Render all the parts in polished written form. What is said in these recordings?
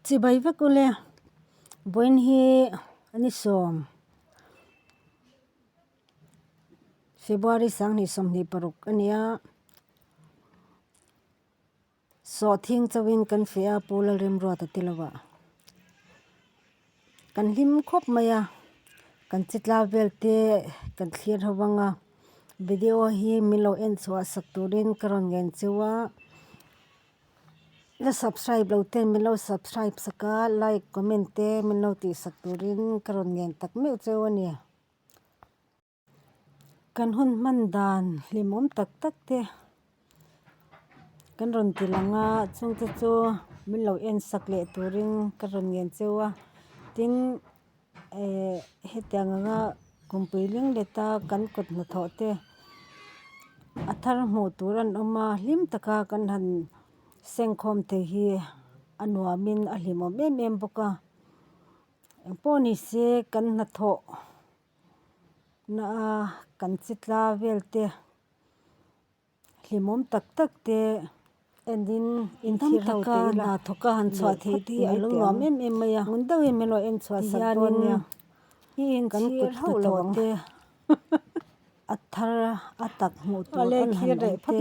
Chibai vek ule vawiin hi a ni sawm February sanghnih 26 a ni a sawhthing chauhin kan feh a Pu Lalremruata te lovah kan hlim khawp mai a kan che tla vel te kan thlir ho ang a video hi min lo en chhuah sak turin ka rawn ngen cheu a. La subscribe lo ten min lo subscribe sak a like comment te min lo tih sak turin ka rawn ngen tak meuh cheu a ni. Kan hun hman dan hlimawm tak tak te kan rawn ti lang a chungte chu min lo en sak leh turin ka rawn ngen cheu a tin eh hetiang anga kumpui ling leta kan kut hnathawh te a thar hmuh tur an awm a hlim taka kan han sengkhawm thei hi a nuamin a hlimawm em em bawk a engpawh ni se kan hnathawh na a kan chi tla vel te. Hlimawm tak tak te enin inthir ho te ila hna thawk a han chhuah theih te hi a lo nuam em em mai a ngun deuhin min lo en chhuah sak dawn nia kan kut hnathawh te a thar a tak hmuh tur an han awm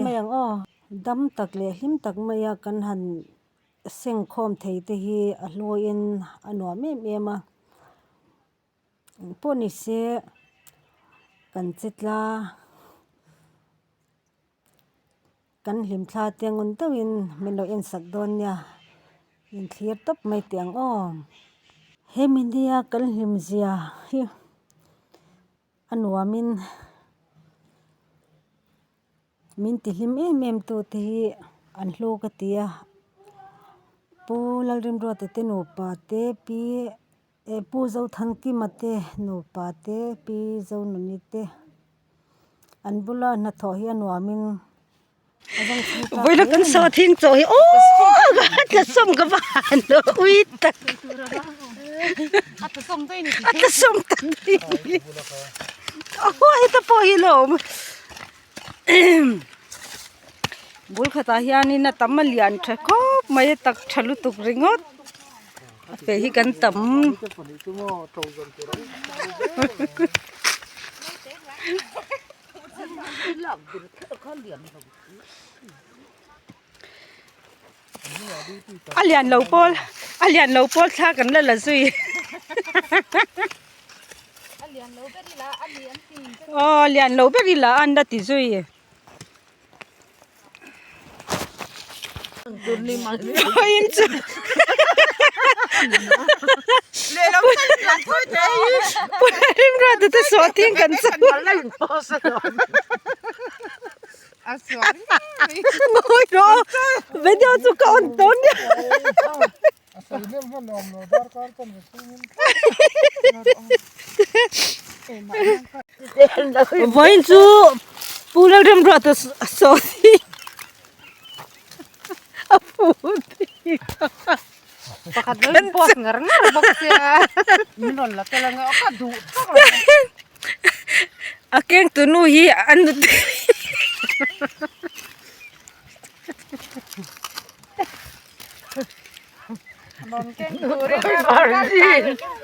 te dam tak leh hlim tak maia kan han sengkhawm thei te hi a hluin a nuam em em a. Engpawh ni se kan che tla kan hlim thla te ngun deuhin min lo en sak dawn nia inthlir tawp mai teh ang aw hemi nia kan hlim zia hi a nuamin min ti hlim em em tu te hi an hlu ka ti a Pu Lalrimruata te nupa te pi. E Pu Zothankima te nupa te Pi Zonuni te an bula hnathawh hi a nuamin a zawng chhung tlak Vawiin hle kan a ni. sawhthing chaw hi aww a tla sawm ka va han ui tak A tla sawm daih ni. A tla sawm tak daih ni. Aw heta pawh hi la awm bul khatah hianin a tam a lian tha khawp mai a tak tha lutuk ringawt. A feh hi kan tam. A lian lo pawl a lian lo pawl thla kan la la zui. Aw lian lo ber ila an la ti zui. Video chu ka on dawn nia. Vawiin chu Pu Lalremruata sawi a fu bik a. Pakhat lo in post ngar ngar bawk sia min rawn la tel anga ka duh tawk lo. A keng tu nu hi a nute.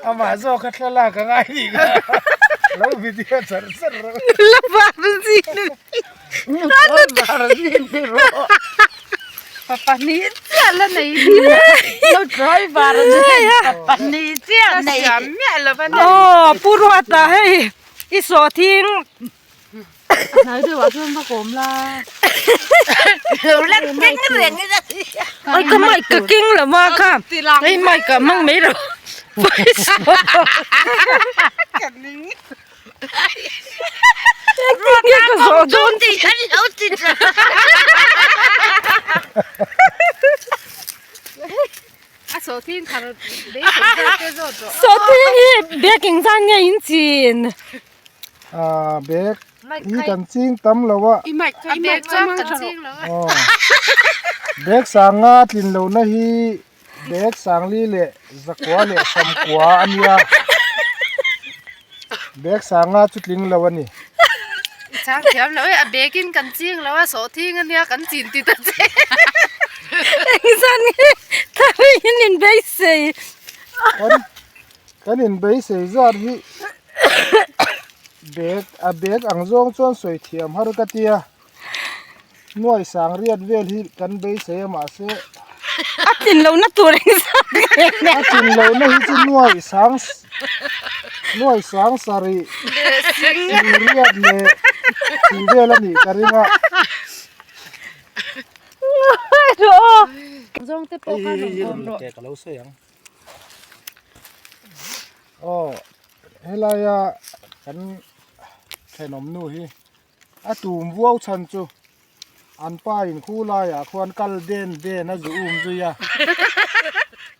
Amah zawk a thlalak a ngai nih kha lo video char char rawh. Nula var zin Nula var zin ti rawh. Pa pahnih chiah la nei lo driver pa pahnih chiah nei. Siam miah lo va nei. Aw Pu Ruata hei i sawhthing. Hnai deuh ah chuan va kawm la. Lo la keng reng ila. Ai ka mic ka keng lo ma kha. Hei mic ah hmang mai rawh. Engtin nge ka zawh dawn tih an lo ti tla. A sawhthing thar beisei zawk te zawt rawh. Sawhthing hi bag engzan nge in chin? Ah bag hi kan ching tam lo a. A bag chuan kan ching lo a. Bag sanga tlin lo na hi bag sangli leh zakua leh samkua a nia. Bag sanga chu tling lo a ni. I chang thiam lo e a bag in kan ching lo a sawhthing a nia kan chin ti ta che. Engzan nge. Thar in inbeisei. Kan kan inbeisei zat hi bag a bag ang zawng chuan sawi thiam har ka tia. Nuai sang riat vel hi kan beisei a mahse A tlin lohna tur eng zat nge nia. A tlin lohna hi chu nuai sang nuai sang sarih riat leh tih vel a nih ka ring a. Zawngte pawh khan rawn kawm rawh. Ka lo sawi ang. Aw helaia kan thenawm nu hi a tum vuau chhan chu an pa in khu laiah khuan kal den den a zu um zui a.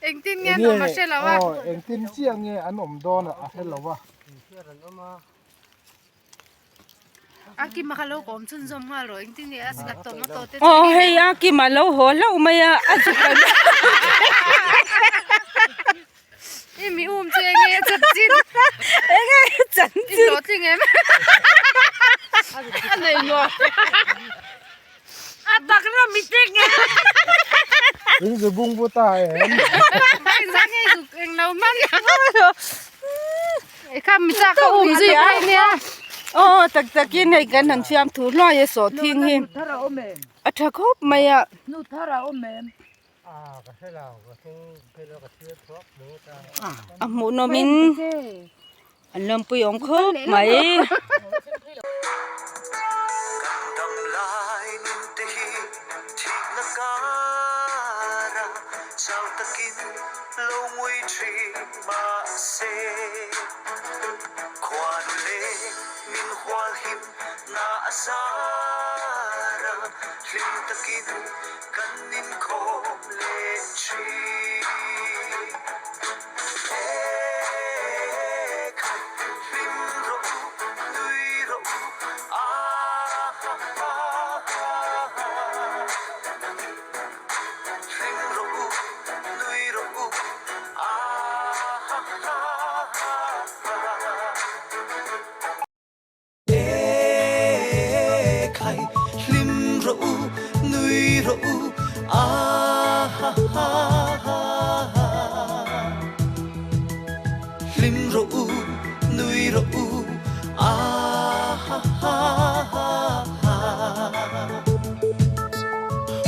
Engtin nge an awm a hre lo a. Aw engtin chiah nge an awm dawn a hre lo a. A kima kha lo kawm chhunzawm nghal rawh engtin nge a slap tomato te Aw hei a kima lo haw hlauh mai a a zu kan I mi um chu enge a chanchin enge a chanchin I hlawhtling em a nei nuam a tak ram mi te nge In zu bung bu ta em Engzah nge zuk eng lo man Ekha mi chak ka um zui a nia. Aw tak takin hei kan han fiam thu hluai a sawh thing hi a tha khawp mai a. Nu thar a awm em? A hmuh nawm in an lawmpui awm khawp mai.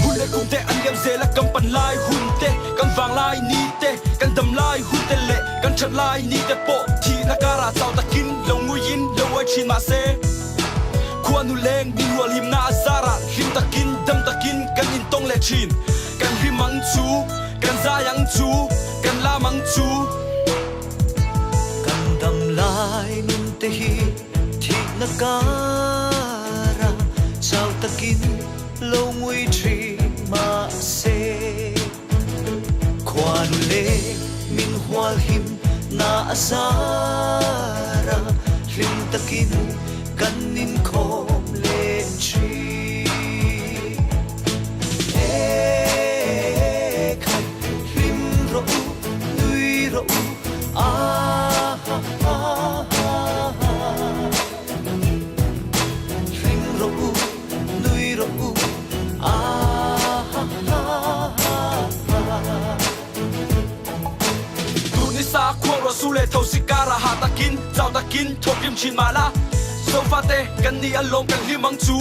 Hun leh kum te an liam zel a kan pan lai hun te kan vang lai ni te kan dam lai hun te leh kan that lai ni te pawh thihna karah chau takin lo nguiin lo uai thin mahse khuanu leng min rual himna a zarah hlim takin dam takin kan intawng leh thin kan hlim ang chu kan zai ang chu kan lam ang chu. Kan dam lai nun te hi thihna kara chau takin lo ngui thin mahse khuanu leh min hual him na a zara hlim takin kan inkhawm leh thin. E khai hlim rawh u nui rawh u a ha ha ha ha hlim rawh u nui rawh u a ha ha ha ha. Tun ni sa khuang rawh su leh tho si kara ha takin chau takin thawk hlim thin mah la sofa te kan ni a lawm kan hlim ang chu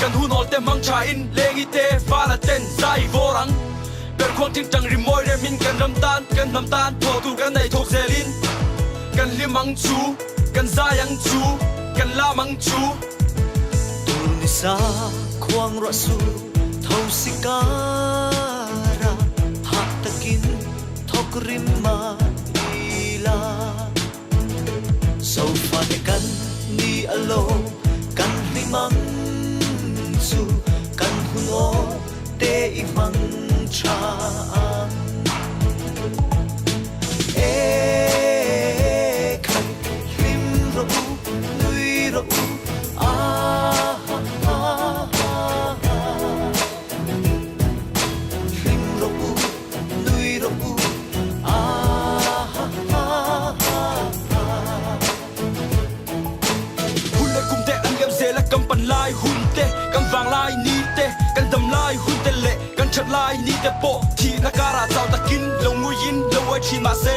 kan hun awl te hmang tha in lengi te fala ten zai vawr ang ber khuang tingtang ri mawi rem in kan ram tan kan hnam tan thaw tur kan nei thawk zel in kan hlim ang chu kan zai ang chu kan lam ang chu. Tur ni sa khuang rawh su tho si kara hah takin thawk rim mah ila. Sofa te kan ni a lo kan hlim ang chu kan hun aw te i hmang tha ang. E khai hlim rawh u nui rawh u a ha ha ha ha. Hlim rawh u nui rawh u a ha ha ha ha. Hun leh kum te an liam zel a kan pan lai hun te kan vang lai ni te kan dam lai hun te leh kan that lai ni te pawh thihna karah chau. thin mahse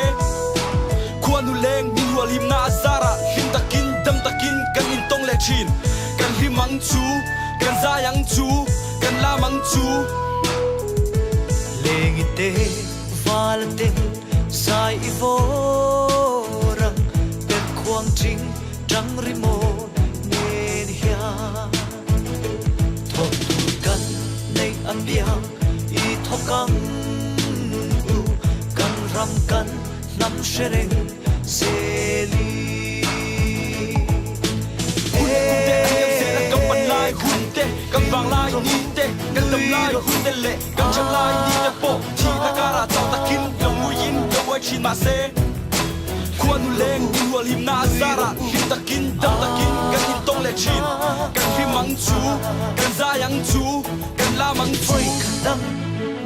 Khuanu leng min hual himna a zarah hlim takin dam takin kan intawng leh thin. Kan hlim ang chu, kan zai ang chu, kan lam ang chu. Lengi te, vala te, zai i vawr ang, per khuang ching tang rimawi nen hian. Thawk tur kan neih apiang i thawk ang u, kan ram kan hnam hre reng zeli. Hun leh kum te an liam zel a, kan pan lai hun te, kan vang lai ni te, kan dam lai hun te leh kan that lai ni te pawh thihna karah chau takin lo nguiin lo uai thin mahse. Khuanu leng in hual himna a zarah hlim takin dam takin kan intawng leh thin. Kan hlim ang chu, kan zai ang chu, kan lam ang chu. Vawi khat dang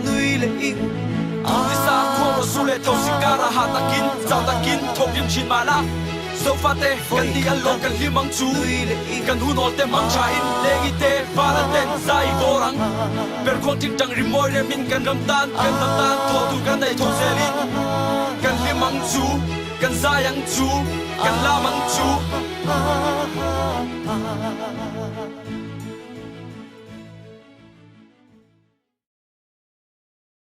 nui leh in Tu nisa khuang rawh su leh thosi karah hah takin chau takin thawk rim thin mah la. Zofate kan ni a lawm kan hlim ang chu, kan hunawl te mang tha in lengi te vala ten zai vawr ang. Perkhuang tingtang rimawi remin kan ram tan kan hnam tan thawh tur kan nei tho zelin kan hlim ang chu, kan zai ang chu, kan lam ang chu.